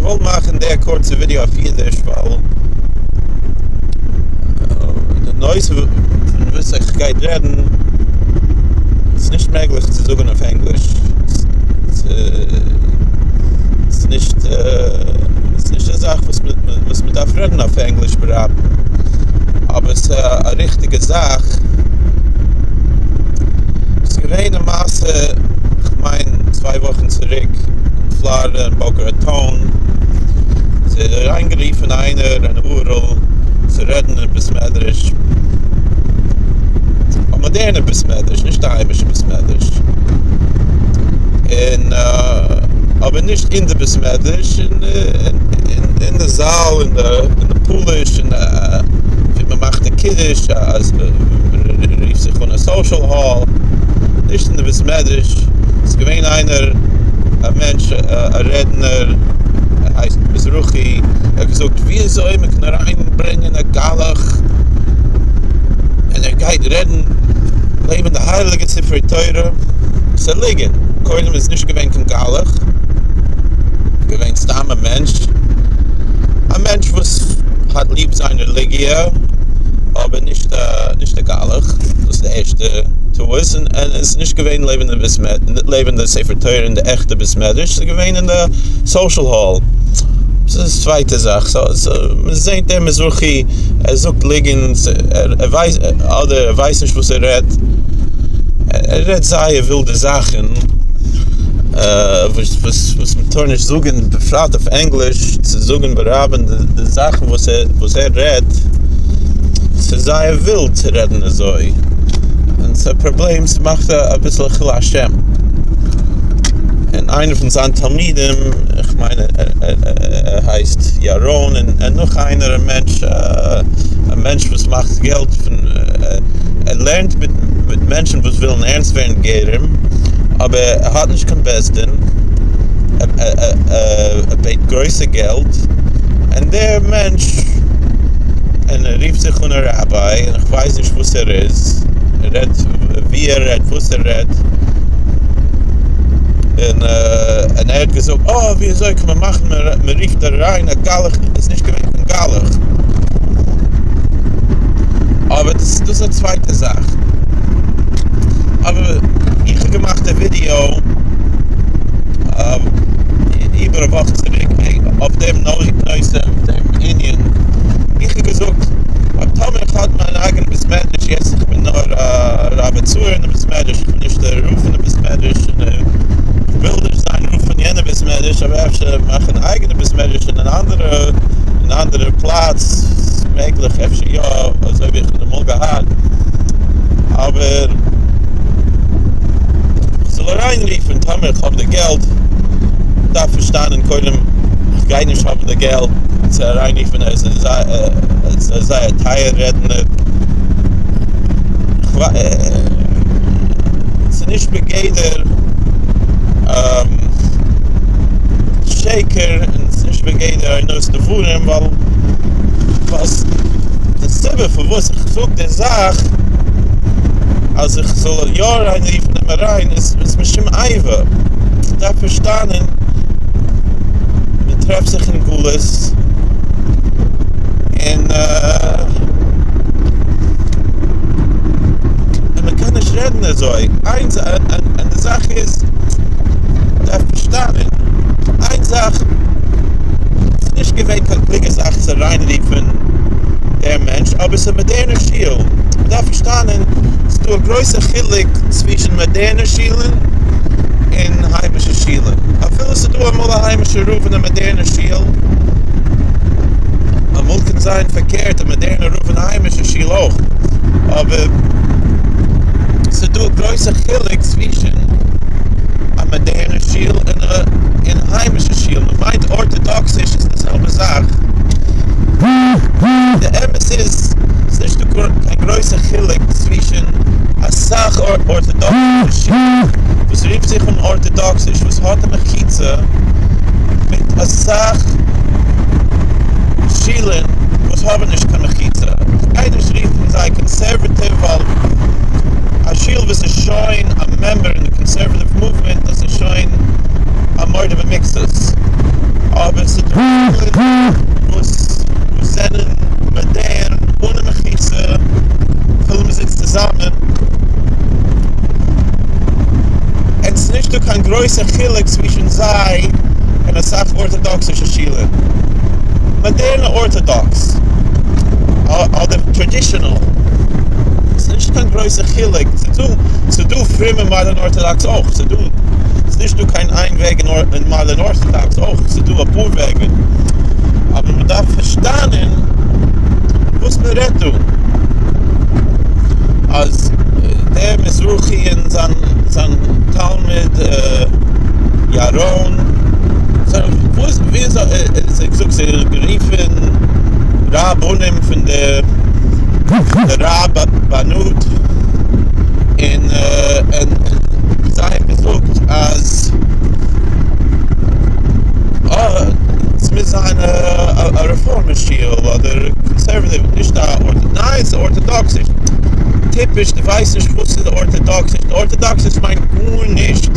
געוואלט מאכן די קורצע ווידעא אויף אידיש ווייל די נושא פון וואס איך גיי רעדן איז נישט מעגליך צו זאגן אויף ענגליש, ס'איז נישט ס'איז נישט א זאך וואס מען דארף רעדן אויף ענגליש ברבים, אבער ס'איז א ריכטיגע זאך. ס'איז געווען א מעשה, כ'מיין צוויי וואכן צוריק, אין פלארידע אין באקא ראטאן, ס'איז אריינגערופן איינער אן ערל צו רעדן אין בית מדרש, א מאדערנע בית מדרש, נישט א היימישע בית מדרש, און אבער נישט אין די בית מדרש, אין די זאל, אין די פאליש, אין ווי מען מאכט די קידוש, רופט זיך אן א סאושעל האל, נישט אין די בית מדרש, ס'איז געווען איינער א מענטש א רעדנער ער הייסט מזרחי, ער האט געזאגט ווי אזוי מען קען אריין ברענגען א גלח און ער גייט רעדן לעבן די הייליגע ספרי תורה, ס'איז א ליגן, קודם איז נישט געווען קיין גלח, געווען סתם א מענטש, א מענטש וואס האט ליב זיין רעליגיע, אבער נישט א נישט א גלח, דאס איז די ערשטע טעות, און עס איז נישט געווען לעבן די בית לעבן די ספר תורה אין די עכטע בית מדרש, ס'איז געווען אין די סאושעל האל, דאס איז די צווייטע זאך, סאו סאו מ'זעט דער מזרחי ער זאגט ליגנט, ער ווייסט אדער ער ווייסט נישט וואס ער רעדט, ער רעדט זייער ווילדע זאכן וואס וואס וואס מ'טאר נישט זאגן בפרט אויף ענגליש, צו זאגן ברבים די זאכן וואס ער וואס ער רעדט, ס'איז זייער ווילד צו רעדן אזוי, און ס'איז א פראבלעם, ס'מאכט אביסל חילול השם. און איינער פון זיין תלמידים, איך מיין ער הייסט ירון, און נאך איינער א מענטש, א מענטש וואס מאכט געלט פון, ער לערנט מיט מענטשן וואס ווילן ערנסט ווערן גרים, אבער ער האט נישט קיין בית דין, ער בעט גרויסע געלט, און דער מענטש, און ער רופט זיך אן א ראביי, און איך ווייס נישט וואס ער איז, ער רעדט ווי ער רעדט וואס ער רעדט, און און ער האט געזאגט אה ווי אזוי קען מען מאכן מען רופט אריין א גלח, עס איז נישט געווען קיין גלח, אבער דאס איז א צווייטע זאך, אבער איך האב געמאכט א ווידיאו איבער א וואך צוריק אויף דעם נושא, אויף דעם ענין, איך האב געזאגט אז טאמער איך האב מיין אייגענע בית מדרש, יעצט איך בין נאר א רב הצעיר אין די בית מדרש, איך בין נישט דער רב פון די בית מדרש, און איך וויל נישט זיין רב פון יענע בית מדרש, אבער אפשר מאכן אייגענע בית מדרש אין אן אנדערע אין אנדערע פלאץ, מעגליך אפשר יא, אזוי ווי איך האב אמאל געהאט, אבער איך זאל אריינרופן טאמער איך האב די געלט, מ'דארף פארשטאנען קודם איך גיי נישט האבן די געלט צו אריינרופן ער איז א זייער טייער רעדנער, ס'איז נישט בגדר שקר און ס'איז נישט בגדר אונאת דברים ווייל די סיבה פארוואס איך זאג די זאך אז איך זאל יא אריינרופן אים אריין איז משום איבה, מ'דארף פארשטאנען מ'טרעפט זיך אין גלות און און מ'קען נישט רעדן אזוי, איינס און די זאך איז מ'דארף פארשטאנען איין זאך, ס'איז נישט געווען קיין קלוגע זאך צו אריינרופן דער מענטש, אבער ס'איז א מאדערנע שול, מ'דארף פארשטאנען ס'איז דא א גרויסע חילוק צווישן מאדערנע שולן און היימישע שולן, אפילו ס'איז דא אמאל א היימישע רב אין א מאדערנע שול, אמאל קען זיין פארקערט א מאדערנע רב אין א היימישע שול אויך, אבער ס'איז דא א גרויסע חילוק צווישן א מאדערנע שול און א און היימישע שול, מ'מיינט ארטאדאקסיש איז די זעלבע זאך, די אמת איז ס'איז נישט דא קיין גרויסע חילוק צווישן אסאך ארטאדאקסישע שולן וואס רופט זיך אן ארטאדאקסיש וואס האט א מחיצה מיט אסאך שולן וואס האבן נישט קיין מחיצה, כ'גיי נישט רופן זיי קאנסערוואטיוו ווייל א שול וואס איז שוין א מעמבער אין די קאנסערוואטיוו מאוומענט דאס איז שוין א מודה במקצת. וואס זענען מאדערן אן א מחיצה אפילו מען זיצט צוזאמען, און ס'איז נישט דא קיין גרויסע חילוק צווישן זיי און אסאך ארטאדאקסישע שילן, מאדערנע ארטאדאקס אדער טראדישענעל, ס'איז נישט קיין גרויסע חילוק, ס'איז דא פרומע מאדערן ארטאדאקס אויך, ס'איז דא, ס'איז נישט דא קיין איין וועג אין מאדערן ארטאדאקס אויך, ס'איז דא אפאר וועגן, אבער מען דארף פארשטאנען וואס מען רעדט דא, אז דער מזרחי און זיין זיין תלמיד ירון, וואס ווי אזוי זיי געזאגט זיי גערופן רבנים פון די רבנות און און זיי האבן געזאגט אז ס'מוז זיין א רעפארמער שול אדער קאנסערוואטיוו נישט א ניין ס'איז ארטאדאקסיש טיפש דו ווייסט נישט וואס איז ארטאדאקסיש ארטאדאקסיש מיינט גארנישט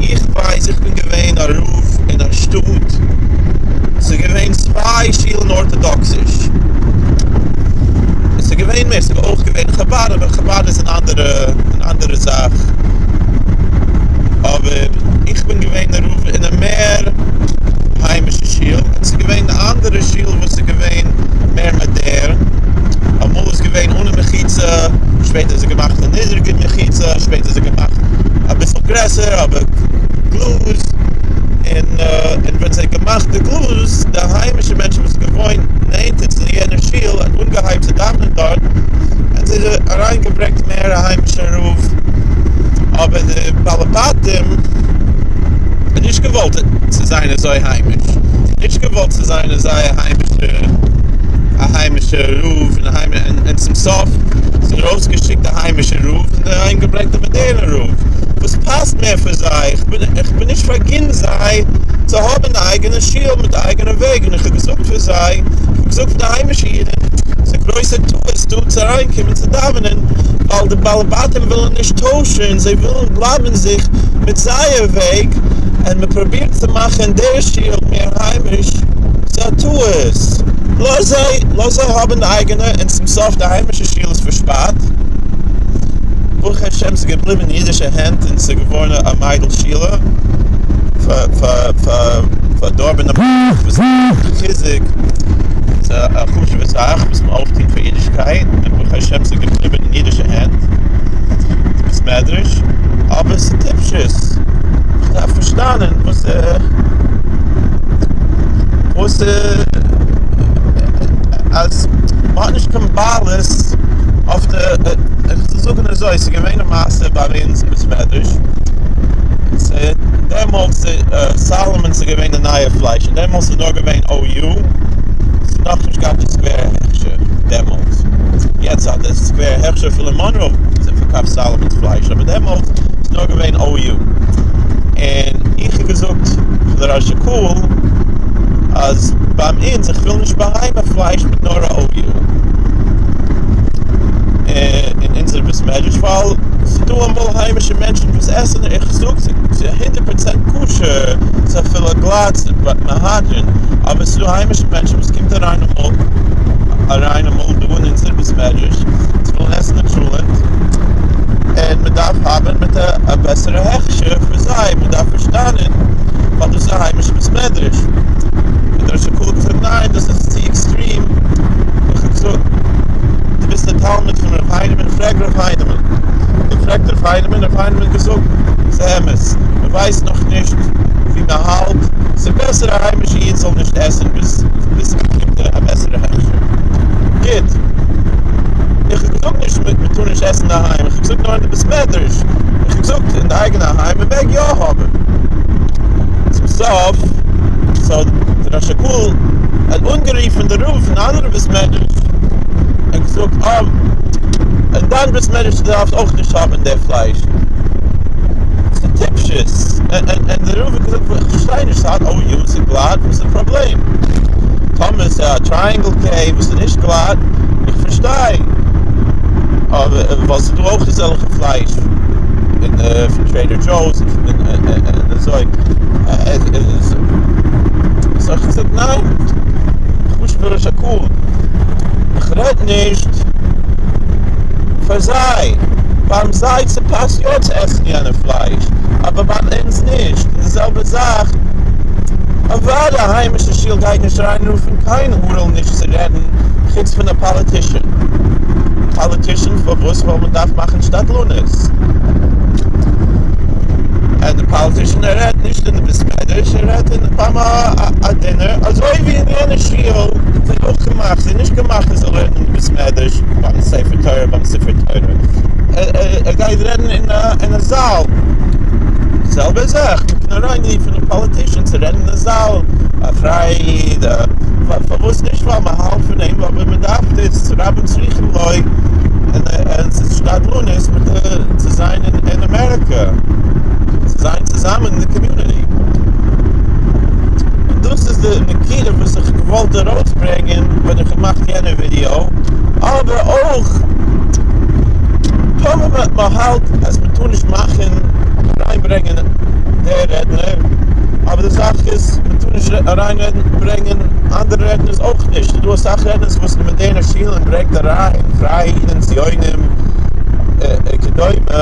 איך ווייס איך בין געווען א רב אין א שטאט ס'איז געווען צוויי שולן ארטאדאקסיש עס איז געווען מער ס'איז אויך געווען חבד אבער חבד איז אן אנדערע אן אנדערע זאך אבער איך בין געווען א רב אין א מער היימישע שול און ס'איז געווען די אנדערע שול וואס איז געווען מער מאדערן אמאל איז געווען אן א מחיצה שפעטער איז געמאכט א נידריגע מחיצה שפעטער איז געמאכט אביסל גרעסער אבער גלאז און און ווען זיי געמאכט די גלאז די היימישע מענטשן וואס געוואוינט נענטער צו יענע שול האט אנגעהייבט צו דאווענען דארט און זיי אריין געברענגט מער א היימישע רב אבער די בעלי בתים האט נישט געוואלט צו זיין אזוי היימיש נישט געוואלט צו זיין אזא היימישע א היימישע רב און און צום סוף זיי ארויסגעשיקט די היימישע רב און אריין געברענגט די מאדערנע רב וואס פאסט מער פאר זיי איך בין איך בין נישט פארגין זיי צו האבן א אייגענע שול מיט א אייגענע וועג און איך האב געזאגט פאר זיי איך האב געזאגט פאר די היימישע אידן ס'איז א גרויסע טעות דא צו אריין קומען צו דאווענען ווייל די בעלי בתים ווילן נישט טוישן זיי ווילן בלייבן זיך מיט זייער וועג און מען פרובירט צו מאכן דער שול מער היימיש ס'איז א טעות לאז זיי לאז זיי האבן די אייגענע און צום סוף די היימישע שול איז פארשפארט ברוך השם ס'איז געבליבן אין אידישע הענט און ס'איז געווארן א מיידל שולע פאר פאר פאר פארדארבענע מיידלעך וואס חיזוק ס'איז א חשוב'ע זאך וואס מען אויפטוהן פאר אידישקייט און ברוך השם ס'איז געבליבן אין אידישע הענט די בית מדרש אבער ס'איז טיפשות כ'דארף פארשטאנען וואס וואס אז מ'האט נישט קיין בעלות אויף די איך זאל זאגן אזוי ס'איז געווען א מעשה ביי אונז אין בית מדרש דעמאלטס סאלאמאן ס'איז געווען די נייע פלייש און דעמאלטס איז נאר געווען OU ס'איז נאכנישט געהאט די סקווער הכשר דעמאלטס יעצט האט עס סקווער הכשר אפילו מאנרא פארקויפט סאלאמאנס פלייש אבער דעמאלטס איז נאר געווען OU און איך האב געזאגט פאר די ראש הקהל אז ביי אונז איך וויל נישט בהמה פלייש מיט נאר א OU אין אונזער בית מדרש ווייל ס'דא אמאל היימישע מענטשן וואס עסן איך זאג ס'איז הונדערט פראצענט כשר ס'איז אפילו גלאט ס'איז מהדרין אבער ס'דא היימישע מענטשן וואס קומט אריין אמאל אריין אמאל דא אין אונזער בית מדרש זיי ווילן עסן א טשולענט און מ'דארף האבן מיט א בעסערע הכשר פאר זיי מ'דארף פארשטאנען ווייל דאס איז א היימישע בית מדרש און דער ראש הקהל האט געזאגט ניין דאס איז צו עקסטרים איך האב געזאגט דו ביסט א תלמיד פון רב היינימאן פרעג רב היינימאן געפרעגט רב היינימאן רב היינימאן האט געזאגט ס'איז אמת מ'ווייסט נאך נישט ווי מ'האלט ס'איז בעסער א היימישע איד זאל נישט עסן ביז ביז ס'באקומט א בעסערע הכשר גוט איך האב געזאגט נישט מ'טאר נישט עסן אינדערהיים איך האב געזאגט נאר אין די בית מדרש איך האב געזאגט אין די אייגענע היים מ'מעג יא האבן צום סוף סאו די ראש הקהל האט אנגערופן די רב פון די אנדערע בית מדרש און געזאגט אה אין דיין בית מדרש דו דארפסט אויך נישט האבן די פלייש ס'איז טיפשות און די רב האט געזאגט איך פארשטיי נישט ס'האט או יו ס'איז גלאט וואס איז די פראבלעם טאמער ס'איז א טרייענגל קעי וואס איז נישט גלאט איך פארשטיי אבער ווייל ס'איז דא אויך אזעלכע פלייש אין פון טרעידער דזשאוס און אזוי סאו איך האב געזאגט ניין. ביים זיי ס'פאסט יא צו עסן יענע פלייש אבער ביי אונז נישט, און די זעלבע זאך אוודאי א היימישע שול גייט נישט אריינרופן קיין ערל נישט צו רעדן חוץ פון א פאליטישן, פאליטישן פארוואס ווייל מען דארף מאכן שתדלנות און די פאליטישן ער רעדט נישט אין די בית מדרש ער רעדט אין ביים א דינער אזוי ווי אין יענע שול האט זיי אויך געמאכט ס'איז נישט געמאכט ער זאל רעדן אין די בית מדרש ביים ספר תורה ביים ספר תורה ער גייט רעדן אין א זאל זעלבע זאך מען קען אריין רופן א פאליטישאן צו רעדן אין א זאל א פרייע איד פארוואס נישט ווייל מען האלט פון אים אבער מען דארף דאס רבים צריכים לו און ס'איז שתדלנות מיט צו זיין אין אמעריקא צו זיין צוזאמען אין די קאמיוניטי און דאס איז די נקודה וואס איך געוואלט ארויסברענגען ווען איך האב געמאכט יענע ווידיאו אבער אויך טאמער מען האלט אז מען טאר נישט מאכן אריינברענגען דער רעדנער, אבער די זאך איז מען טאר נישט אריינברענגען אנדערע רעדנערס אויך נישט, ס'איז דא אסאך רעדנערס וואס די מאדערנע שולן ברענגט אריין, פרייע אידן, ציונים, וכדומה,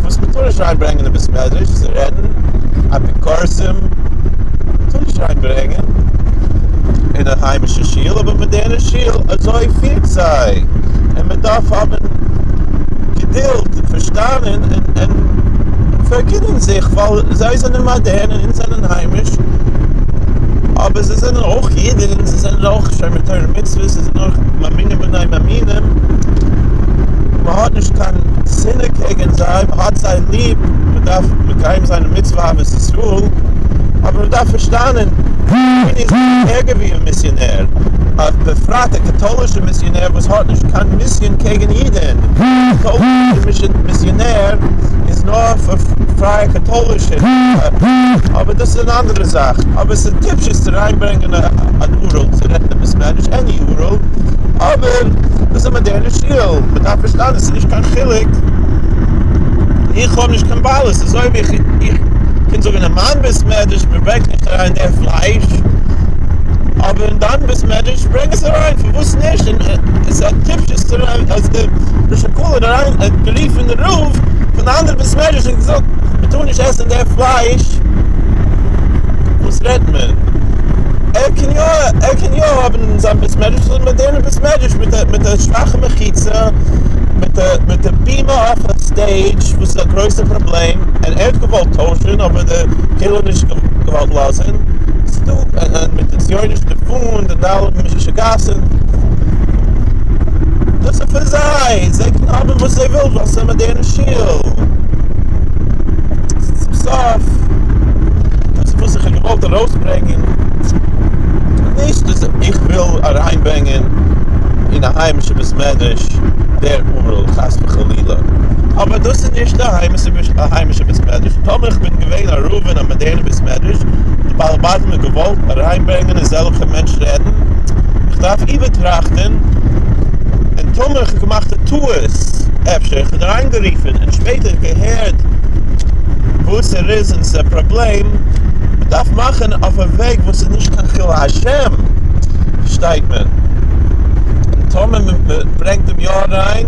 וואס מען טאר נישט אריינברענגען אין בית מדרש צו רעדן, אפיקורסים, מען טאר נישט אריינברענגען אין א היימישע שול, אבער מאדערנע שול אזוי פירט זיי, און מען דארף האבן געדולד און פארשטאנען און פארגינען זיך ווייל זיי זענען מאדערן און אונז זענען היימיש, אבער זיי זענען אויך אידן, זיי זענען אויך שומרי תורה ומצוות, זיי זענען אויך מאמינים בני מאמינים, מען האט נישט קיין שנאה קעגן זיי, מען האט זיי ליב, מען דארף מקיים זיין די מצוה אהבת ישראל, אבער מען דארף פארשטאנען, ציוני איז ערגער ווי א מיסיאנער, בפרט א קאטוילישע מיסיאנער וואס האט נישט קיין מיסיאן קעגן אידן, קאטוילישע מיסיאנער איז נאר פאר פרייע קאטוילישע, אבער דאס איז אן אנדערע זאך, אבער ס'איז טיפשות צו אריינברענגען אן ערל צו רעדן אין בית מדרש, עני ערל, אבער דאס איז א מאדערנע שול, מ'דארף פארשטיין עס איז נישט קיין חילוק, איך האב נישט קיין בעלות, אזוי ווי איך קען זאגן אין מיין בית מדרש מ'ברענגט נישט אריין דער פלייש, אבער אין דיין בית מדרש ברענג עס אריין, פארוואס נישט? און עס איז א טיפשות צו אז די ראש הקהל האט אריין האט גערופן די רב פון די אנדערע בית מדרש און געזאגט מען טאר נישט עסן דער פלייש, וואס רעדט מען? ער קען יא ער קען יא האבן אין זיין בית מדרש, ס'איז א מאדערנע בית מדרש מיט א מיט א שוואכע מחיצה, מיט א מיט א בימה אויף א סטעידזש וואס איז א גרויסע פראבלעם, און ער האט געוואלט טוישן אבער די קהילה האט נישט געוואלט לאזן, ס'דא און מיט די ציונישע פאן די אלע משוגעת'ן, דאס איז פאר זיי, זיי קענען האבן וואס זיי ווילן ווייל ס'איז א מאדערנע שול. צום סוף, דאס איז וואס איך האב געוואלט ארויסברענגען, נישט אז איך וויל אריינברענגען אין א היימישע בית מדרש דער ערל חס וחלילה, אבער דאס איז נישט א היימישע בית מדרש, טאמער איך בין געווען א רב אין א מאדערנע בית מדרש, די בעלי בתים האבן געוואלט אריינברענגען אזעלכע מענטשן רעדן, איך דארף איבערטראכטן, און טאמער איך האב געמאכט א טעות, אפשר איך האב אריינגערופן און שפעטער געהערט וואס ער איז און ס'איז א פראבלעם, מען דארף מאכן אויף א וועג וואס איז נישט קיין חילול השם, פארשטייט מען, און טאמער מען ברענגט אים יא אריין,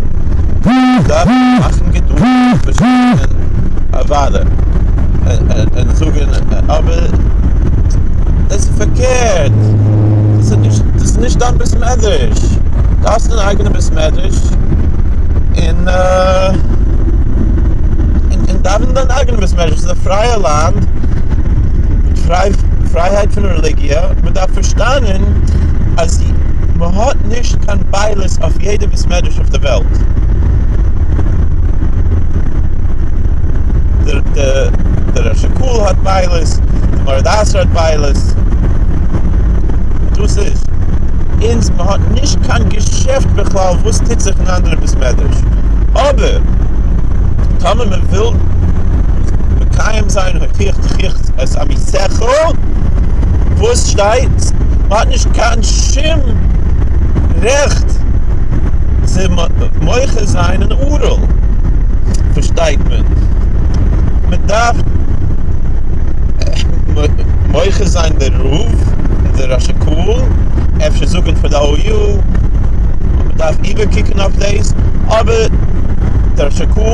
דארף מען מאכן גדרים, אוודאי, און זאגן אבער דאס איז פארקערט, דאס איז נישט דאס איז נישט דיין בית מדרש, דו האסט אן אייגענע בית מדרש און און דאווען אין דיין אייגענע בית מדרש, עס איז א פרייע לאנד מיט פרייהייט פון רעליגיע, מען דארף פארשטאנען אז מען האט נישט קיין בעלות אויף יעדע בית מדרש אויף די וועלט. דער ראש הקהל האט בעלות, די מרא דאתרא האט בעלות, דאס איז אונז, מען האט נישט קיין געשעפט בכלל וואס טוט זיך אין אנדערע בית מדרש, אבער טאמער מען וויל מקיים זיין הוכח תוכיח את עמיתך, וואס שטייט? מען האט נישט קיין שום רעכט צו מוחה זיין אן ערל, פארשטייט מען, מען דארף מוחה זיין דער רב און דער ראש הקהל, אפשר זאגן פאר די OU, מען דארף איבערקוקן אויף דאס, אבער די ראש הקהל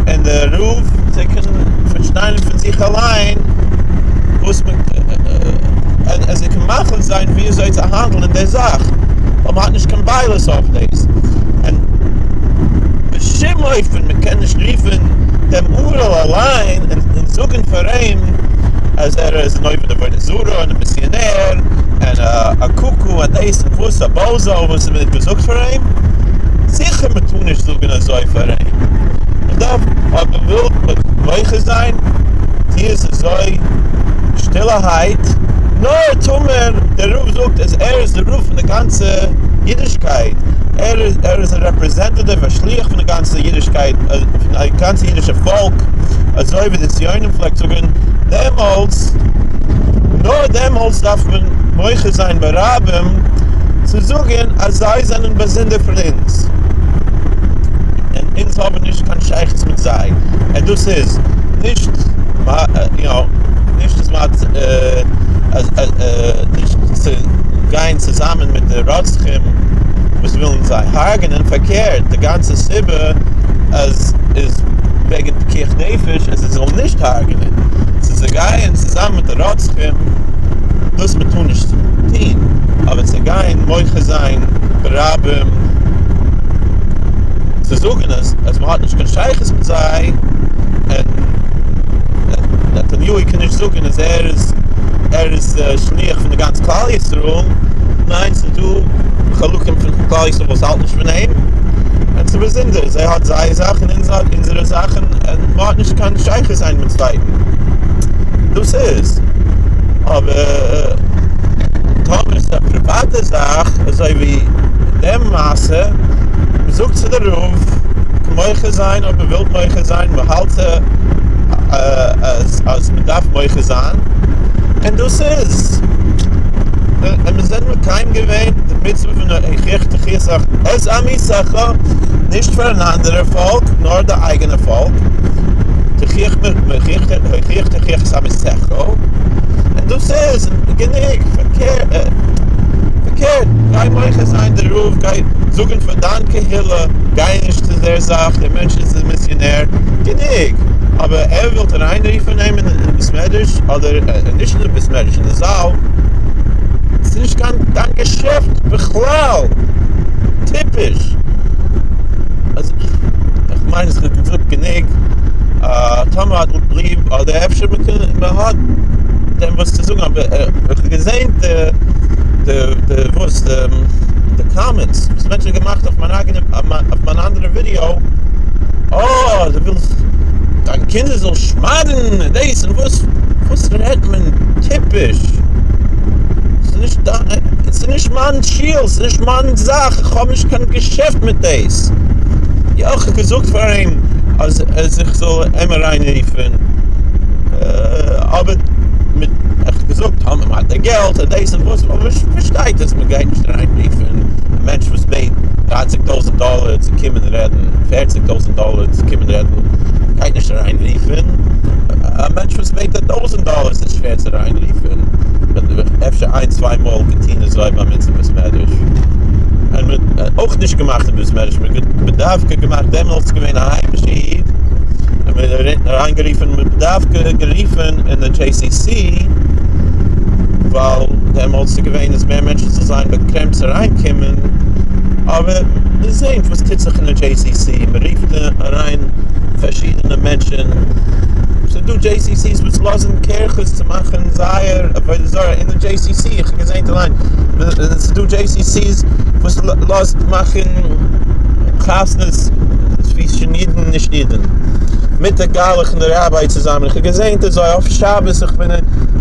און די רב זיי קענען פארשטיין פון זיך אליין וואס מען און זיי קענען מחליט זיין ווי אזוי צו האנדלן אין די זאך ווייל מען האט נישט קיין בעלות אויף דאס און בשום אופן מען קען נישט רופן דעם ערל אליין און זאגן פאר אים אז ער איז אן עובד עבודה זרה און א מיסיאנער און א קוקו און דאס און וואס א בוזא וואס מען האט געזאגט פאר אים, זיכער מען טאר נישט זאגן אזוי פאר אים, מען דארף אויב מען וויל מוחה זיין טוה עס אזוי שטילערהייט, נאר טאמער דער רב זאגט אז ער איז דער רב פון די גאנצע אידישקייט, ער איז א רעפרעזענטעטיוו א שליח פון די גאנצע אידישקייט, פון די גאנצע אידישע פאלק, אזוי ווי די ציונים פלעגט זאגן דעמאלטס, נאר דעמאלטס דארף מען מוחה זיין ברבים צו זאגן אז זיי זענען באזונדער פון אונז, און אונז האבן נישט קיין שייכות מיט זיי, און דאס איז נישט יו נאו, נישט אז מ'האט נישט צו גיין צוזאמען מיט די רוצחים וואס ווילן זיי הרג'נען, פארקערט די גאנצע סיבה אז איז וועגן פיקוח נפש אז זיי זאלן נישט הרג'נען, צו זיי גייען צוזאמען מיט די רוצחים דאס מען טאר נישט טון, אבער צו גיין מוחה זיין ברבים צו זאגן אז אז מען האט נישט קיין שייכות מיט זיי, און נתניהו קען נישט זאגן אז ער איז ער איז שליח פון די גאנץ כלל ישראל, ניין ס'איז דא חלקים פון כלל ישראל וואס האלט נישט פון אים, און ס'איז באזונדער, זיי האט זייער זאך און אונז האט אונזערע זאכן, און מען האט נישט קיין שייכות איינער מיטן צווייטן, דאס איז אבער טאמער איז א פריוואטע זאך אזוי ווי דעם מעשה, מען זאגט צו די רב, קען מוחה זיין אויב מען וויל מוחה זיין, מען האלט אז אז מען דארף מוחה זיין, און דאס איז, און מיר זענען מקיים געווען די מצוה פון הוכח תוכיח את עמיתך, נישט פאר אן אנדערע פאלק, נאר די אייגענע פאלק, תוכיח הוכח תוכיח את עמיתך, און דאס איז גענוג, פארקערט, גיי מוחה זיין די רב, גיי זאגן פאר דיין קהילה, גיי נישט צו דער זאך, דער מענטש איז א מיסיאנער, גענוג, אבער ער וויל אריינרופן אים אין בית מדרש, אדער נישט אין בית מדרש, אין די זאל, ס'איז נישט קיין דיין געשעפט בכלל, טיפש. איך מיין אז כ'האב געזאגט גענוג, טאמער האט ליב, אדער אפשר מען האט דעם וואס צו זאגן, אבער איך האב געזען די די וואס די קאמענטס וואס מענטשן האבן געמאכט אויף מיין אייגענע אויף מיין אנדערע ווידיאו, אה דו ווילסט דיין קינדער זאל שמד'ן און דאס און וואס, וואס רעדט מען טיפש, ס'איז נישט דיין, ס'איז נישט מיין שול, ס'איז נישט מיין זאך, איך האב נישט קיין געשעפט מיט דאס. יא, איך האב געזאגט פאר אים אז אז איך זאל אים אריינרופן, אבער מיט איך האב געזאגט טאמער מ'האט די געלט און דאס און וואס, אבער מ'פארשטייט אז מ'גייט נישט אריינרופן א מענטש וואס בעט דרייסיג טויזנט דאלער צו קומען רעדן, פערציג טויזנט דאלער צו קומען רעדן, גייט נישט אריינרופן א מענטש וואס בעט א טויזנט דאלער איז שווער צו אריינרופן, אפשר איין צוויי מאל געטון אזוי ביי אונז אין בית מדרש, און מ'האט אויך נישט געמאכט אין בית מדרש, מ'האט בדווקא געמאכט דעמאלטס איז געווען א היימישע איד, און מ'האט אריינגערופן מ'האט בדווקא גערופן אין די JCC, ווייל דעמאלטס איז געווען אז מער מענטשן זאל זיין באקוועם צו אריינקומען, אבער מיר זעהן וואס טוט זיך אין די JCC, מ'רופט אריין פארשידענע מענטשן, ס'איז דא JCCs וואס לאזן קירכעס צו מאכן זייער עבודה זרה אין די JCC, איך האב געזעהן אליין, ס'איז דא JCCs וואס לאזט מאכן חתונות צווישן אידן און נישט אידן, מיט די גלח און די ראביי צוזאמען, איך האב געזעהן אזוי אויף שבת, איך בין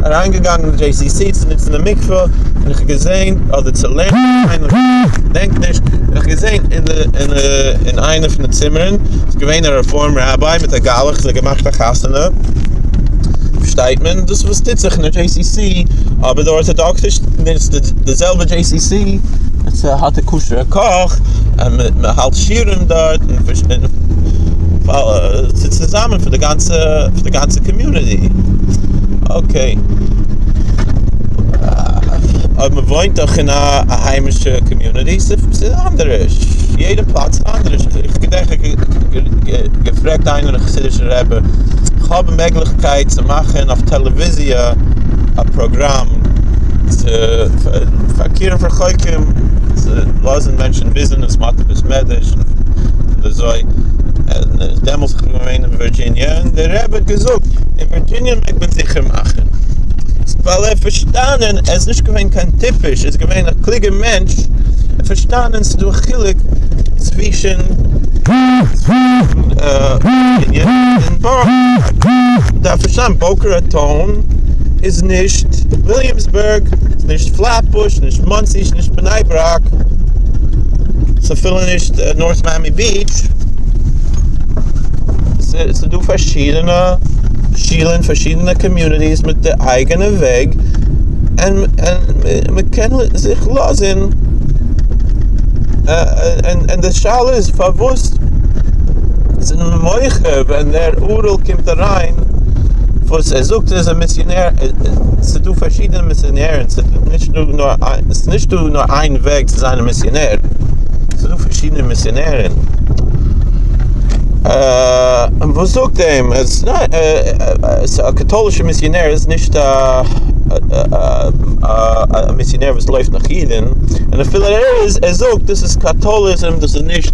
אריינגעגאנגען אין די JCC צו נוצן די מקווה, און איך האב געזעהן, אדער צו לערנען, איך געדענק נישט, און איך האב געזעהן אין די אין איינע פון די צימערן איז געווען א רעפארם ראביי מיט א גלח, זיי האבן געמאכט א חתונה, פארשטייט מען דאס וואס טוט זיך אין די JCC, אבער די ארטאדאקסיש נוצט די זעלבע JCC, עס האט א כשר'ע קאך, און מען האלט שיעורים דארט, און ס'איז צוזאמען פאר די גאנצע פאר די גאנצע קאמיוניטי, אקעי. אויב מען וואוינט דאך אין א היימישע קאמיוניטי ס'איז אנדערש, יא. יעדע פלאץ איז אנדערש, איך געדענק איך האב געפרעגט איינער א חסידישע רבי, איך האב א מעגליכקייט צו מאכן אויף טעלעוויזיע א פראגראם צו פאר קירוב רחוקים, צו לאזן מענטשן וויסן וואס מ'האט אין בית מדרש און אזוי, דעמאלס איך בין געווען אין ווירדזשיניע און דער רבי האט געזאגט אין ווירדזשיניע מעג מען זיכער מאכן, ווייל ער האט פארשטאנען, ער איז נישט געווען קיין טיפש, ער איז געווען א קלוגער מענטש, ער האט פארשטאנען ס'איז דא א חילוק צווישן ווירדזשיניע און בארא פארק, מ'דארף פארשטיין בוקה רטון איז נישט וויליאמסבורג, ס'איז נישט פלעטבוש, נישט מאנסי, נישט בני ברק, ס'איז אפילו נישט נארט מיאמי ביעטש, ס'איז דא פארשידענע שילן, פארשידענע קאמיוניטיס מיט די אייגענע וועג, און מ'קען זיך לאזן, און די שאלה איז פארוואס זענען מיר מוחה ווען דער ערל קומט אריין, וואס ער זאגט ער איז א מיסיאנער, ס'איז דא פארשידענע מיסיאנערן, ס'איז נישט דא נאר איין וועג צו זיין א מיסיאנער, ס'איז דא פארשידענע מיסיאנערן. און וואס זאגט אים? א קאטוילישע מיסיאנער איז נישט א מיסיאנער וואס לויפט נאך אידן, און אפילו ער איז, ער זאגט דאס איז קאטויליזם, דאס איז נישט,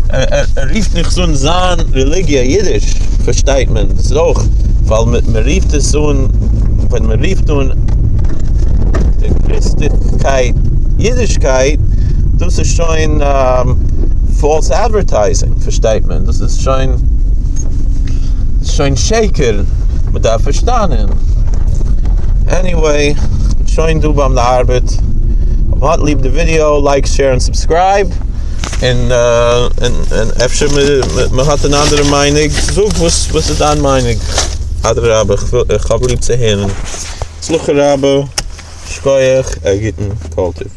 ער רופט נישט אן זיין רעליגיע אידיש, פארשטייט מען, דאס איז אויך ווייל מען רופט עס אן, ווען מען רופט אן די קריסטליכקייט אידישקייט, דאס איז שוין פאלס אדווערטייזינג, פארשטייט מען, דאס איז שוין שוין שקר, מען דארף פארשטאנען. עניוועי, שוין דא ביים די ארבעט, אויב האט ליב די ווידיאו, לייק שעיר און סובסקרייב, און און אפשר מען האט אן אנדערע מיינוג, זאג וואס וואס איז דיין מיינוג, אדרבה איך האב ליב צו הערן. הצלחה רבה, שכוח, א גוטן, כל טוב.